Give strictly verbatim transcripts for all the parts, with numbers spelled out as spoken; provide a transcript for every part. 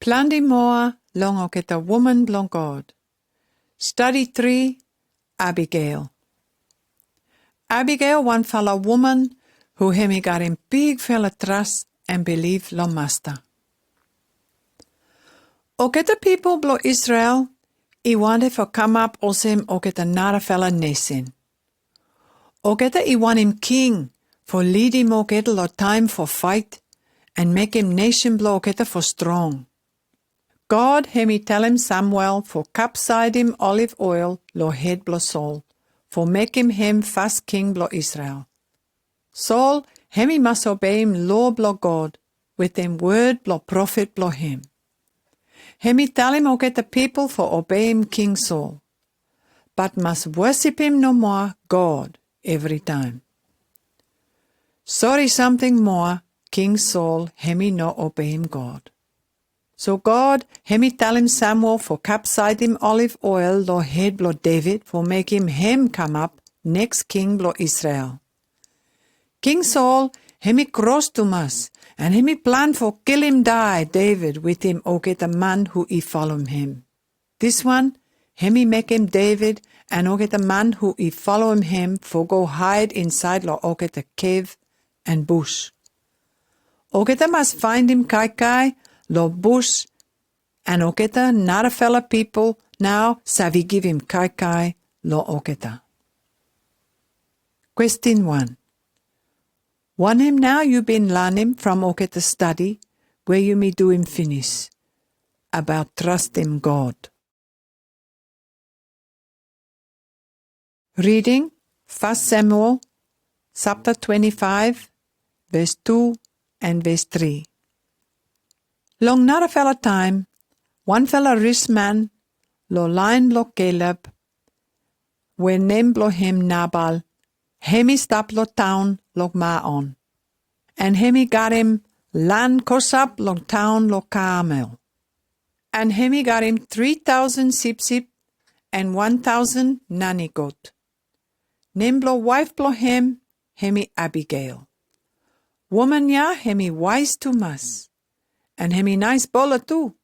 Plante moa long olgeta woman blong God. Stadi tri, Abigail. Abigail wan fala woman hu hemi gat en big fala trust and believe long Masta. Olgeta pipol blong Israel i wante fo kamap olsem olgeta nara fala nesen. Olgeta i wantem king fo lidim olgeta long taem fo faet and mekem nesen blong olgeta fo strong. God hemi talem Samuel fo kapsaedem olive oil long hed blong Saul fo mekem hem fas king blong Israel. Saul hemi mas obeim law blong God wetem word blong profet blong hem. Hemi talem olgeta pipol fo obeim King Saul, but mas wosipim no moa God evri taem. Sori samting moa, King Saul hemi no obeim God. So God hemi talem Samuel fo kapsaedem olive oil long hed blong David fo mekem hem kamap neks king blong Israel. King Saul hemi kros tumas and hemi plan fo kilim dae David wetem olgeta man hu i folom hem. Dis wan hemi mekem David and olgeta man hu i folom hem fo go haed insaed long olgeta kev and bus. Olgeta mas faendem kaikae long bus and olgeta nara fala pipol nao save givim kaikae long olgeta. Kwestin wan. Wanem nao yu bin lanem from olgeta stadi we yumi duim finis abaot trastem God? Reading, Fas Samuel sapta twenti faef, ves tu and ves tri. Long nara fala taem, wan fala ris man long laen blong Kalep, we nem blong hem Nabal, hemi stap long taon long Maon, and hemi gatem lan kosap long taon long Kamel, and hemi gatem tri taosen sipsip and wan taosen nani got. Nem blong waef blong hem hemi Abigail. Woman ya hemi waes tumas, and hemi naes bola tu.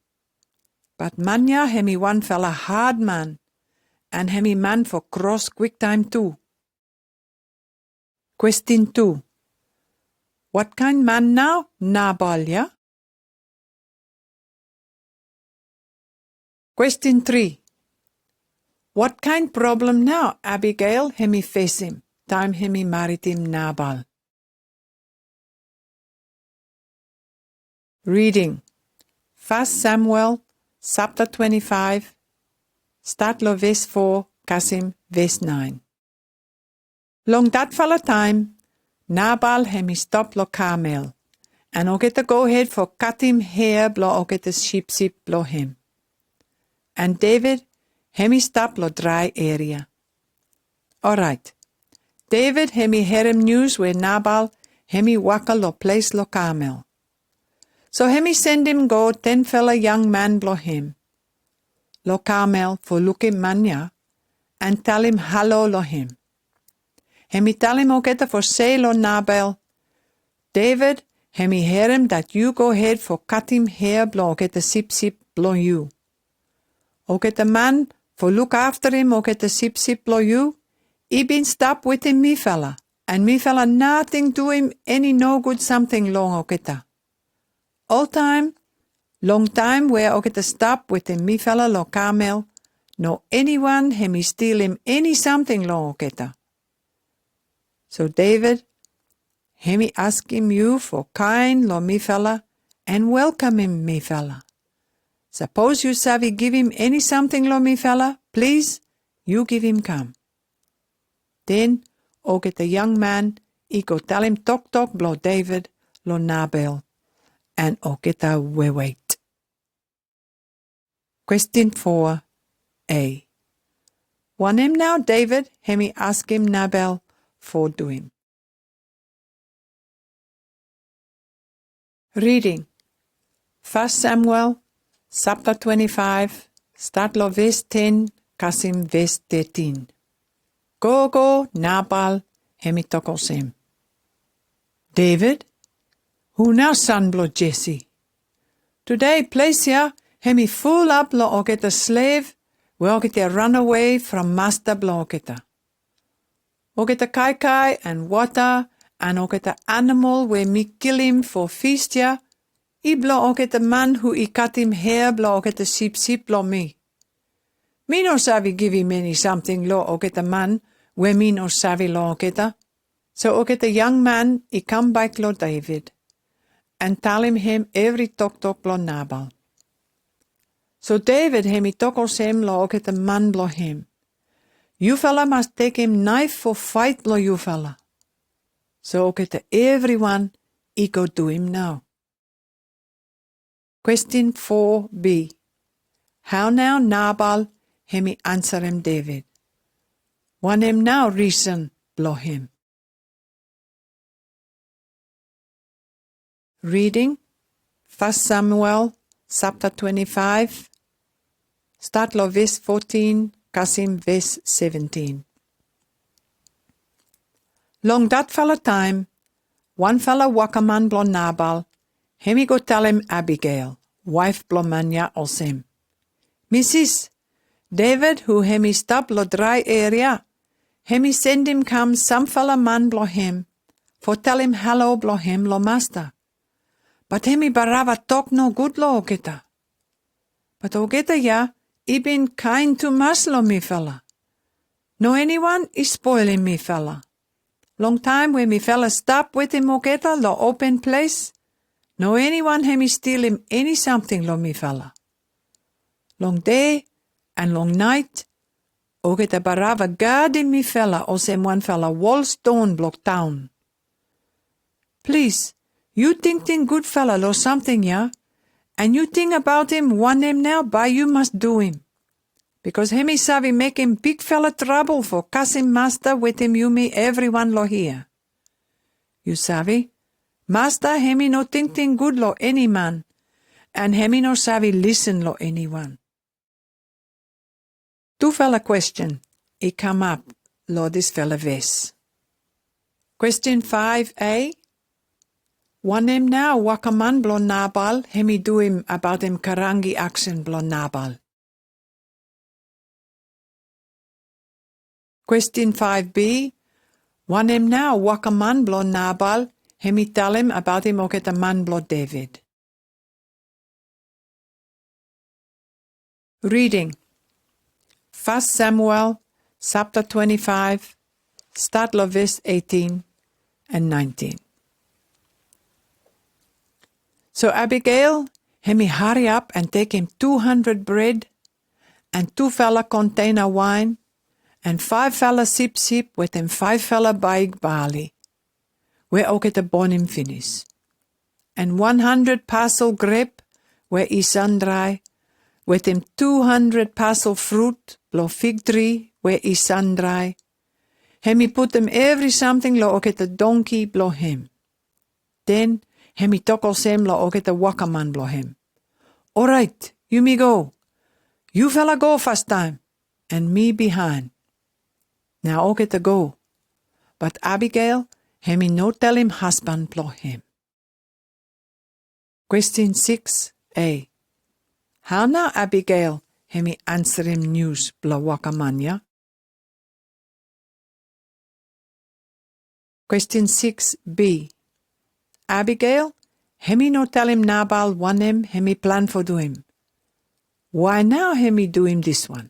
But man ya hemi wan fala had man, and hemi man fo kros kwiktaem tu. Kwestin tu. Wat kaen man nao Nabal ya? Kwestin tri. Wat kaen problem nao Abigail hemi fesem taem hemi maridem Nabal? Reading, Fas Samuel sapta twenti faef, stat long ves fo kasem ves naen. Long dat fala taem, Nabal hemi stop long Kamel, and olgeta gohed fo katem hea blong olgeta sipsip blong hem. And David hemi stap long drae eria. Olraet. David hemi herem nius we Nabal hemi waka long ples long Kamel. So hemi sendem go ten fala yang man blong hem long Kamel fo lukem man ya, and talem halo long hem. Hemi talem olgeta fo se long Nabal, David hemi herem dat yu gohed fo katem hea blong olgeta sipsip blong yu. Olgeta man fo luk afterem olgeta sipsip blong yu, i bin stap wetem mi fala, and mi fala nating duem eni nogud samting long olgeta. Oltaem, long taem we olgeta stap wetem mi fala long Kamel, no eniwan hemi stilem eni samting long olgeta. So David hemi askem yu fo kaen long mi fala, and welkamem mi fala. Sapos yu save givem eni samting long mi fala, plis, yu givem kam. Den olgeta yang man i go talem toktok blong David long Nabal, and olgeta wewet. Kwestin fo A. Wanem nao David hemi askem Nabal fo duem? Reading, Fas Samuel sapta twenti faef, stat long ves ten kasem ves tetin. Gogo Nabal hemi toktok olsem: David, hu nao san blong Jesse? Tudei ples ya hemi full up lo oketa slev we oketa runaway from masta blo oketa. Oketa kaikai and wota and oketa animal we mi kilim fo fist ya, i blo oketa man hu i katim hea blo oketa sipsip blo mi. Mi no save giv i meni samting lo oketa man we mi no save lo oketa. So oketa young man i kam bak lo David and talim him evri toktok blo Nabal. So David hemi tok olsem lo oketa man blo him, yufala mas tekem naif fo fight lo yufala. So oketa evriwan i go du im nao. Question four B. Hao nao Nabal hemi ansarem David? Wanem nao reason blo him? Reading First Samuel sapta twenty-five, start lo ves fourteen, kasim ves seventeen. Long dat fala taim, wan fala wakaman blo Nabal hemi go talem Abigail, waif blo man ya, olsem, Misis, David hu hemi stap lo drai eria hemi sendem kam sam fala man blo him fo talem halo blo him lo masta. Bat hemi barava tok no gud lo oketa. Bat oketa ya i bin kain tumas lo mi fala. No eniwan i spolem mi fala. Long taim we mi fala stap wetem oketa lo open ples, no eniwan hemi stilem eni samting lo mi fala. Long dei and long nait oketa barava gadem mi fala olsem wan fala wol ston blo taun. Plis, yu tingting gud fala lo samting ya, and yu ting abaot him wanem nao bae yu mas du him. Bikos hemi save mekem big fala trabol fo kasim masta wetem yumi evriwan lo hia. Yu save, masta hemi no tingting gud lo eni man, and hemi no save lisen lo eniwan. Tu fala question i kam ap lo dis fala ves. Question five A. Wanem nao wakaman blo Nabal hemi du him abaot him karangi aksen blo Nabal? Question five B. Wanem nao wakaman blo Nabal hemi talem abaot him oketa man blo David? Reading First Samuel sapta twenty-five, start lo ves eighteen and nineteen. So Abigail hemi hari ap and tekem tu hundred bred, and tu fala konteina waen, and faef fala sipsip wetem faef fala baig bali we oketa bonem finis, and one hundred pasel grep we i sandrai, wetem tu hundred pasel frut blo fig tri we i sandrai. Hemi putum evri samting lo oketa dongki blo hem. Den hemi tok olsem lo oketa wakaman blo hem, "Orait, yumi go. Yu fala go fastaem, and mi bihaen." Nao oketa go, but Abigail hemi no telem hasban blo hem. Question six A. Hao nao Abigail hemi ansarem nius blo wakaman ya? Question six B. Abigail hemi no telem Nabal wanem hemi plan fo duem. Why nao hemi duem diswan?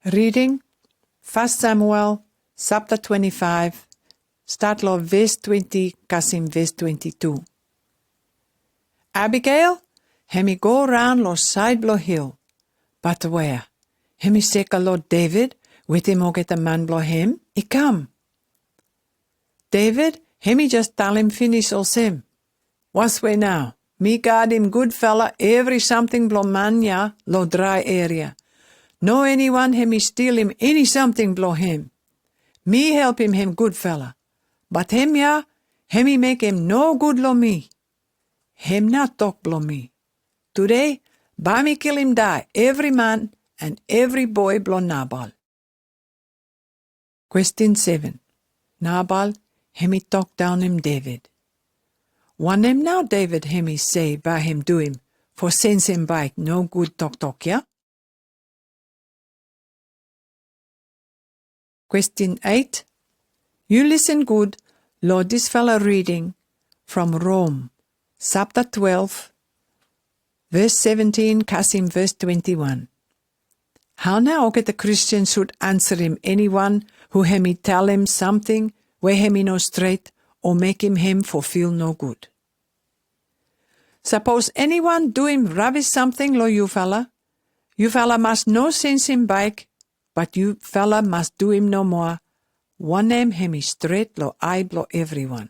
Reading First Samuel sapta twenty-five, start lo ves twenty kasim ves twenty-two. Abigail hemi go raon lo saed blo hil, but wea, hemi seka lo David wetem oketa man blo hem i kam. David hemi jes talem finis olsem, "Waswe nao, mi gadem gud fala evri samting blo man ya lo drai eria. No eniwan hemi stilem eni samting blo hem. Mi helpem hem gud fala, but hem ya hemi mekem no gud lo mi. Hem nao tok blo mi. Tudei bae mi kilem dae evri man and evri boe blo Nabal." Question seven. Nabal hemi tok daonem David. Wanem nao David hemi sei bae hem duim fo sensem baek no gud toktok ya? Question eight. You listen good lo dis fala reading from Rome, sapta twelve, ves seventin, kasim ves twenti wan. Hao nao oketa Kristin sud ansarim eniwan hu hemi talem samting we hemi no stret o mekem hem fo fil no gud? Sapos eniwan duim rabis samting lo yufala, yufala mas no sensem baek, bat yufala mas duim nomoa wanem hemi stret lo ai blo evriwan.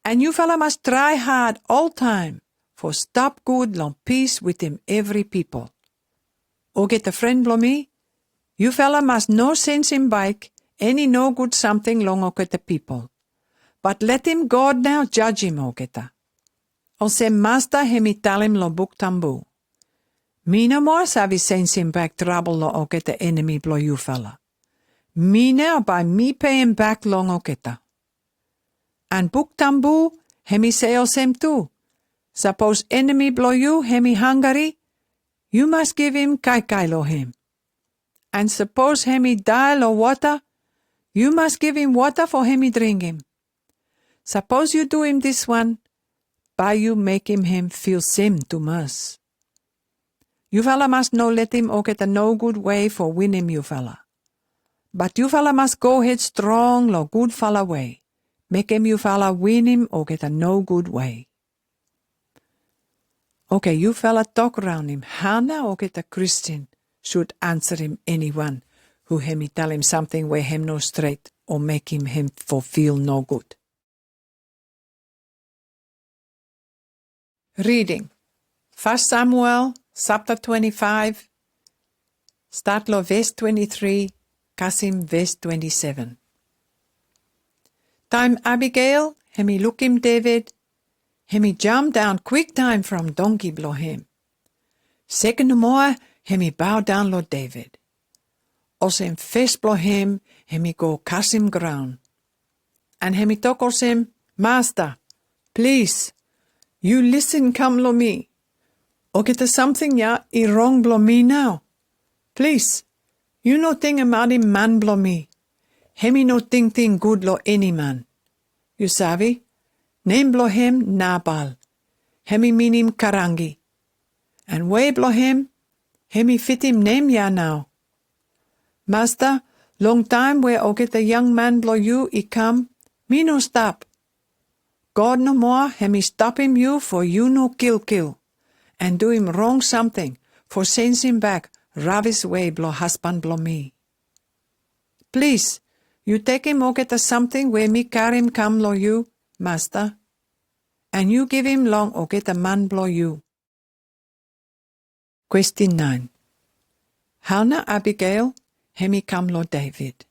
An yufala mas trae had oltaem fo stap gud long pis witem evri pipol. Oketa fren blo mi, yufala mas no sensem baek eni no gud samting long oketa pipol, bat letem God nao jajim oketa. Olsem Masta hemi talem lo Buk Tambu, mi nomoa savi sensem baek trabel lo oketa enemi blo yufala. Mi nao bae mi pei hem baek long oketa. An Buk Tambu hemi sei olsem tu, sapos enemi blo yu hemi hangari, yu mas givim kaikai lo hem. An sapos hemi dae lo wata, yu mas givim wata fo hemi dringim. Sapos yu duim diswan, bae yu mekem hem fil sem tumas. Yufala mas no letem oketa no gud wei fo winim yufala, bat yufala mas go hed strong lo gud fala wei, mekem yufala winim oketa no gud wei. Oke, yufala tok raon im, hao nao oketa Kristin sud ansarim eniwan hu hemi talem samting we hem no stret o mekem hem fo fil no gud? Reading. Fas Samuel sapta twenti faef, stat lo ves twenti tri, kasim ves twenti seven. Taem Abigael hemi lukim David, hemi jam daon kwiktaem from dongki blo hem. Seken nomoa hemi bao daon lo David. Olsem fes blo hem hemi go kasim graon. An hemi tok olsem, Masta, plis, yu listen kam lo mi. Oketa samting ya i rong blo mi nao. Plis, yu no ting abaot i man blo mi. Hemi no tingting gud lo eni man. Yu savi, nem blo hem Nabal. Hemi minim karangi. An wei blo hem, hemi fitim nem ya nao. Masta, longtaem we oketa yangman blo yu i kam, mi no stap. God nomoa hemi stopim yu fo yu no kilkil, an duim rong samting fo sensem baek rabis wei blo hasban blo mi. Plis, yu tekem oketa samting we mi karim kam lo yu, Masta, an yu givim long oketa man blo yu. Question nine. Hao nao Abigael hemi kam lo David?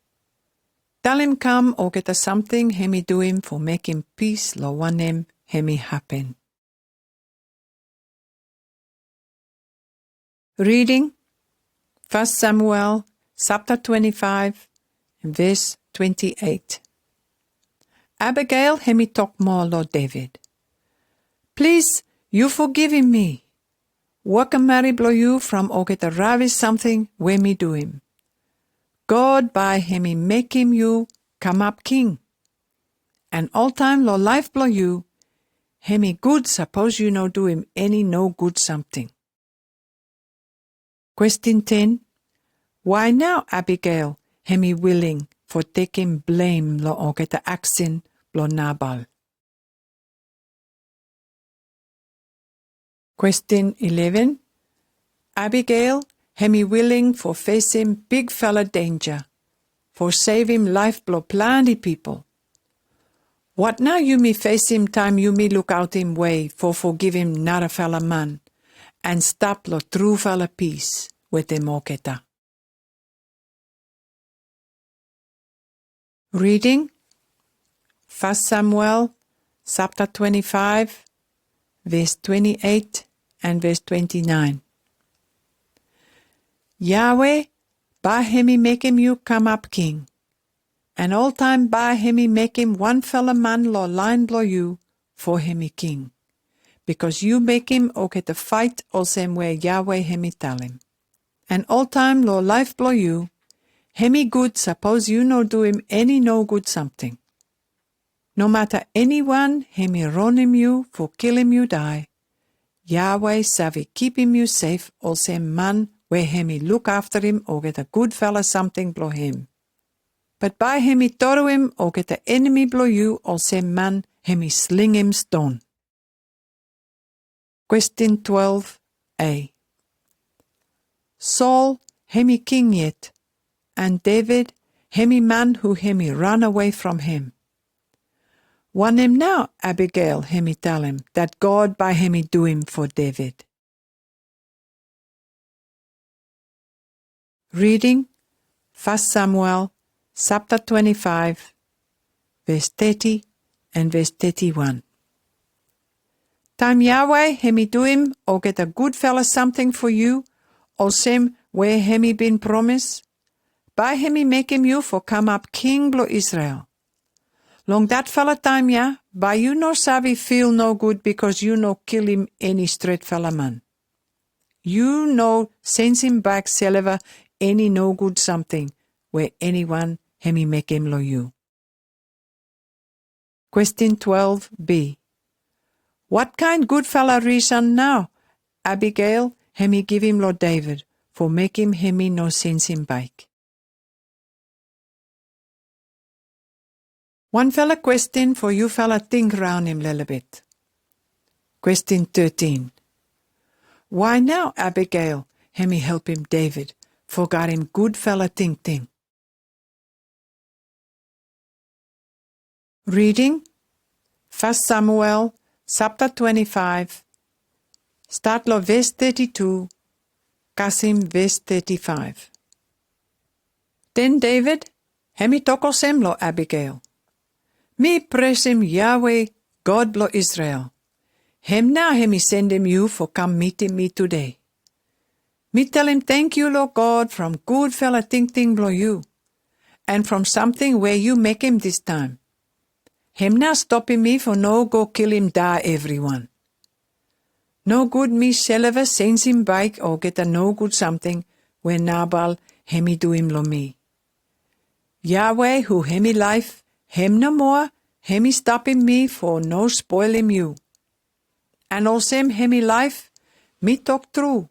Talem kam oketa samting hemi duim fo mekem pis lo wanem hemi hapen. Reading, Fas Samuel sapta twenti faef, ves twenti eit. Abigael hemi tok moa lo David, plis, yu fogivim mi. Waka mari blo yu from oketa rabis samting we mi duim. God bae hemi mekem yu kamap king. An oltaem lo laef blo yu, hemi gud sapos yu no duim eni no gud samting. Question ten. Wai nao Abigael hemi wiling fo tekem blem lo oketa aksin blo Nabal? Question eleven. Abigael hemi wiling fo fesem bigfala denja fo sevem laef blo plante pipol. Wat nao yumi fesem taem yumi lukaotem wei fo fogivim narafala man an stap lo trufala pis wetem oketa? Reading, Fas Samuel sapta twenti faef, ves twenti eit and ves twenti naen. Yahweh bae hemi mekem yu kamap king. An oltaem bae hemi mekem wanfala man lo laen blo yu fo hemi king, bikos yu mekem olgeta fait olsem we Yahweh hemi talem. An oltaem lo laef blo yu, hemi gud sapos yu no duem eni nogud samting. No mata eniwan hemi ronem yu fo kilem yu dae, Yahweh save kipem yu sef olsem man we hemi luk afterem olgeta gudfala samting blo hem. But bae hemi toruem olgeta enemi blo yu olsem man hemi slingem ston. Question twelve A. Saul hemi king yet, an David hemi man hu hemi run away from hem. Wanem nao Abigail hemi talem dat God bae hemi duem fo David? Reading First Samuel sapta twenty-five, ves teti an ves teti-wan. Taem Yahweh hemi duem olgeta gudfala samting fo yu, olsem we hemi bin promes, bae hemi mekem yu fo kamap king blo Israel. Long datfala taem ya, bae yu no save feel nogud bikos yu no kilem eni stretfala man. Yu no sensem baek seleva eni nogud samting we eniwan hemi mekem lo yu. Question twelve B. What kind gudfala reason nao Abigail hemi givem lo David fo mekem hemi no sensem baek? Wanfala question fo yufala ting raonem lelebet. Question thirteen. Why nao Abigail hemi helpem David fo ganem gudfala tingting? Reading First Samuel sapta twenty-five, stat lo ves teti-tu, kasem ves teti-faef. Den David hemi tok olsem lo Abigail, mi presem Yahweh, God blo Israel. Hem nao hemi sendem yu fo kam mitim mi tudei. Mi telem tangkiu lo God from gudfala tingting blo yu, an from samting we yu mekem dis taem. Hem nao stopem mi fo no go kilem dae evriwan. Nogud mi seleva sensem baek olgeta nogud samting we Nabal hemi duem lo mi. Yahweh hu hemi laef, hem no moa hemi stopem mi fo no spolem yu. An olsem hemi laef, mi tok tru,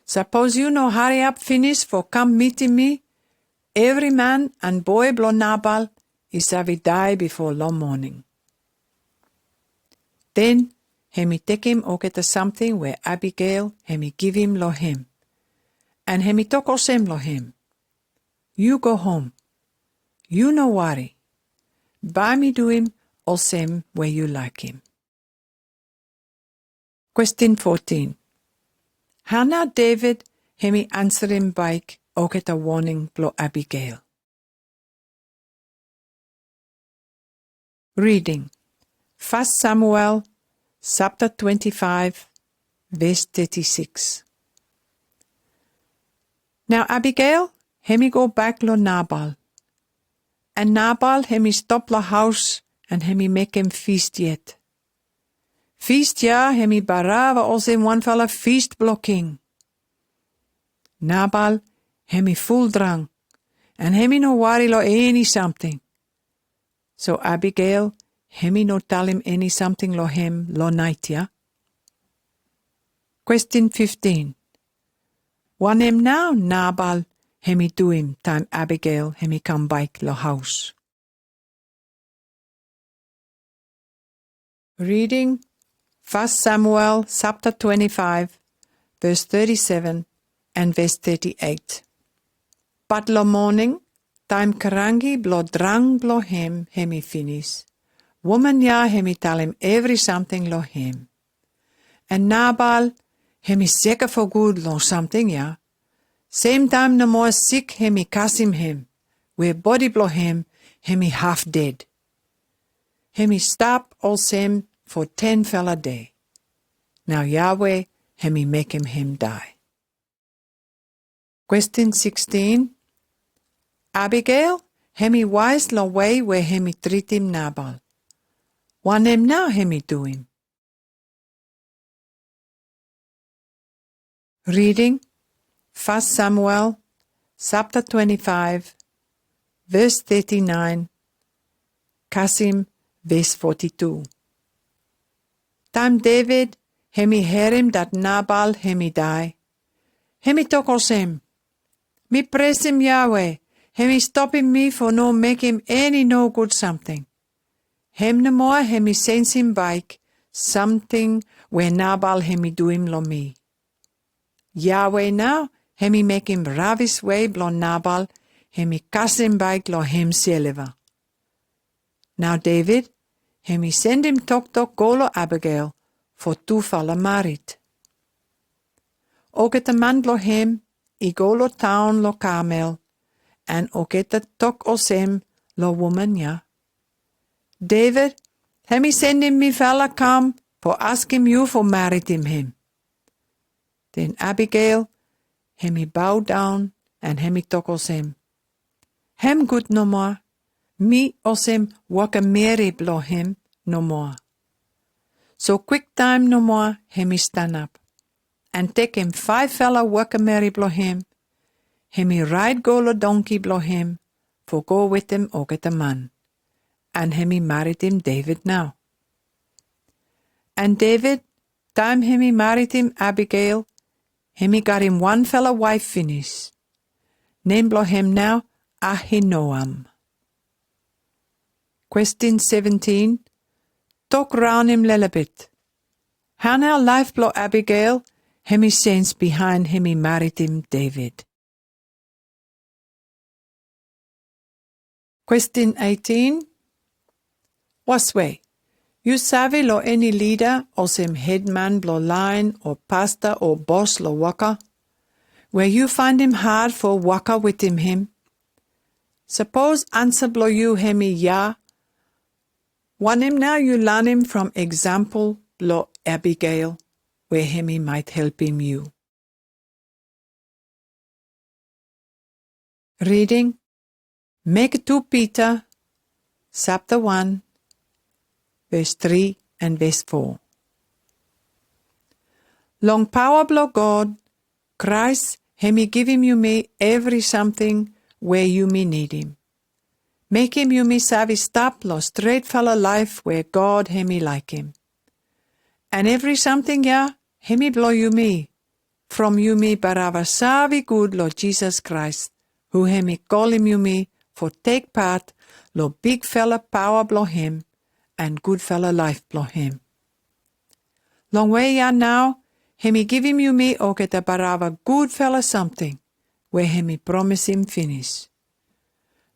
sapos yu no hariap finis fo kam mitim mi, evri man an boe blo Nabal i save dae bifo lo moning. Den hemi tekem olgeta samting we Abigail hemi givem lo hem, an hemi tok olsem lo hem, yu go hom. Yu no wari. Bae mi duem olsem we yu laekem. Question fourteen. Hao nao David hemi ansarem baek olgeta woning blo Abigail? Reading First Samuel sapta twenty-five, ves teti-siks. Nao Abigail hemi go back lo Nabal. An Nabal hemi stop lo haos an hemi mekem fist yet. Fist ya hemi barava olsem wanfala fist blo king. Nabal hemi full drunk, an hemi no wari lo eni samting. So Abigail hemi no talem eni samting lo hem lo naet ya. Question fifteen. Wanem nao Nabal hemi duem taem Abigail hemi kam back lo haos? Reading First Samuel sapta twenty-five, ves teti-seven an ves teti-eit. But lo moning, taem krangi blo drunk blo hem hemi finis, woman ya hemi talem evri samting lo hem. An Nabal hemi seka fo gud lo samting ya. Semtaem no moa sik hemi kasem hem, we bodi blo hem hemi half dead. Hemi stap olsem fo ten fala dei. Nao Yahweh hemi mekem hem dae. Question sixteen. Abigail hemi wise lo wei we hemi tritim Nabal. Wanem nau hem i duim? Reading First Samuel chapter twenty-five, verse thirty-nine, kasim verse forty-two. Taim David hem i herim dat Nabal hem i die, hem i tok olsem, "Mi presem Yahweh, hem i stopem mi from no mekem any no good samting." Hem no moa hem i sensem baek samting we Nabal hem i duim lo mi. Yahweh nau hem i mekem ravis wei blo Nabal, hem i kasem baek lo hem selva. Nau David hem i sendem toktok go lo Abigail, fo tufala marit. Olgeta man blo hem i go lo taon lo Karmel, and olgeta tok olsem lo woman ya, "David hem i sendem mi fala kam fo askem yu fo maritem hem." Den Abigail hem i bow down and hem i tok olsem, "Hem gud no moa, mi olsem wokameri blo hem no moa." So kwiktaem no moa hem i stanap, and tekem faefala wokameri blo hem, hem i raed go lo dongki blo hem, fo go wetem olgeta man, and hem i maritem David nau. And David, taim hem i maritem Abigail, hem i gatem wanfala waef finis. Nem blo hem nau Ahinoam. Kwestin seventin. Tok raonem lelebet. Hau nau laef blo Abigail hem i sens bihaen hem i maritem David? Kwestin eitin. Waswe, yu save lo eni lida olsem hedman blo laen o pasta o bos lo woka, we yu faindem had fo woka wetem hem? Sapos ansa blo yu hem i ya, wanem nau yu lanem from eksampol blo Abigail, we hem i might helpem yu? Reading Meke tu Pita, sapta wan, ves tri and ves fo. Long paoa blo God, Kraes hem i givim yumi evri samting we yumi nidim. Mekem yumi save stap lo stretfala laef we God hem i laekem. And evri samting ya hem i blo yumi, from yumi barava save gud lo Jesus Christ, hu hem i kolim yumi fo tek pat lo bigfala paoa blo hem and gudfala laef blo hem. Long wei ya nao, hem i givim yumi olgeta barava gudfala samting we hem i promisim finis.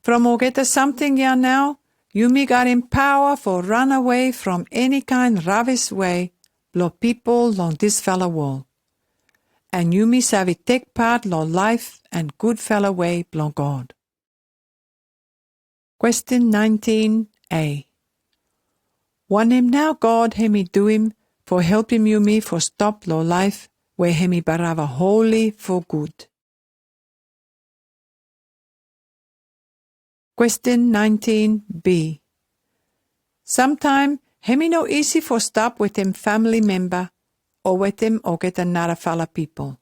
From olgeta samting ya nao, yumi gat paoa fo run away from eni kind ravis wei blo pipol long disfala wol. And yumi save tek pat lo laef and gudfala wei blo God. Kwestin nineteen A. Wanem nao God hem i duim fo helpim yumi fo stop lo laef we hem i barava holi fo gud? Kwestin nineteen B. Samtaem hem i no isi fo stap wetem famili memba o wetem olgeta narafala pipol.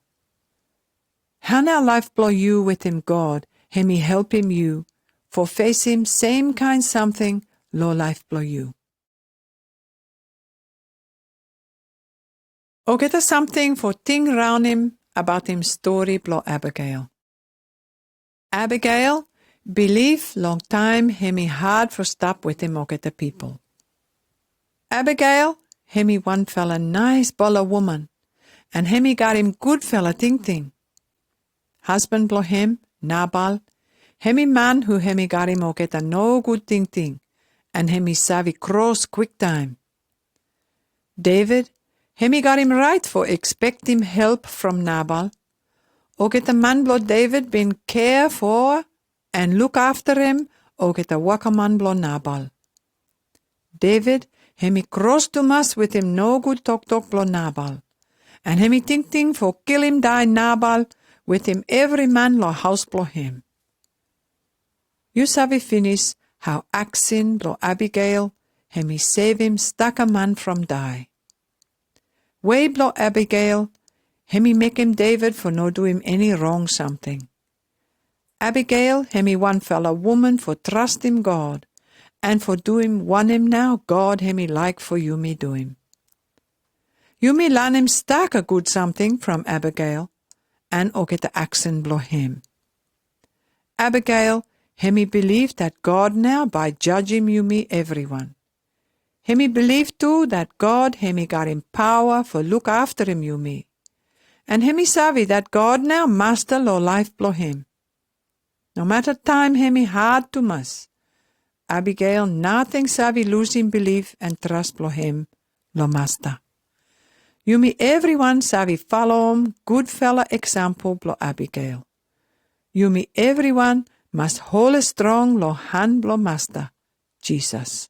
Hau nao laef blo yu wetem God hem i helpim yu fo fesem sem kind samting lo laef blo yu? Olgeta samting fo ting raonem abaotem stori blo Abigail. Abigail bilif longtaem hem i had fo stap wetem olgeta pipol. Abigail hem i wan fala naes bola woman, and hem i gatem gud fala tingting. Hasban blo hem, Nabal, hem i man hu hem i gatem olgeta no gud tingting, and hem i save kros kwiktaem. David hem i gatem raet fo ekspektem help from Nabal. Olgeta man blo David bin kea fo and luk afta hem olgeta wakaman blo Nabal. David hem i kros tumas wetem no gud toktok blo Nabal, and hem i tingting fo kilim dae Nabal wetem evri man lo haos blo hem. Yu save finis hao aksen blo Abigail hem i sevim staka man from die. Wei blo Abigail hem i mekem David fo no duim eni rong samting. Abigail hem i wan fala woman fo trastem God an fo duim wanem nao God hem i laek fo yumi duim. Yumi lanem staka gud samting from Abigail an ogeta aksen blo hem. Abigail hem i bilif dat God nao bai judgem yumi evriwan. Hem i bilif tu dat God hem i garim paoa fo luk afterem yumi. An hem i savi dat God nao masta lo laef blo hem. No mata taem hem i had tumas, Abigail nating savi lusing bilif an tras blo hem lo Masta. Yumi evriwan savi falom gud fala eksampol blo Abigail. Yumi evriwan mas hole strong lo han blo Masta, Jisas.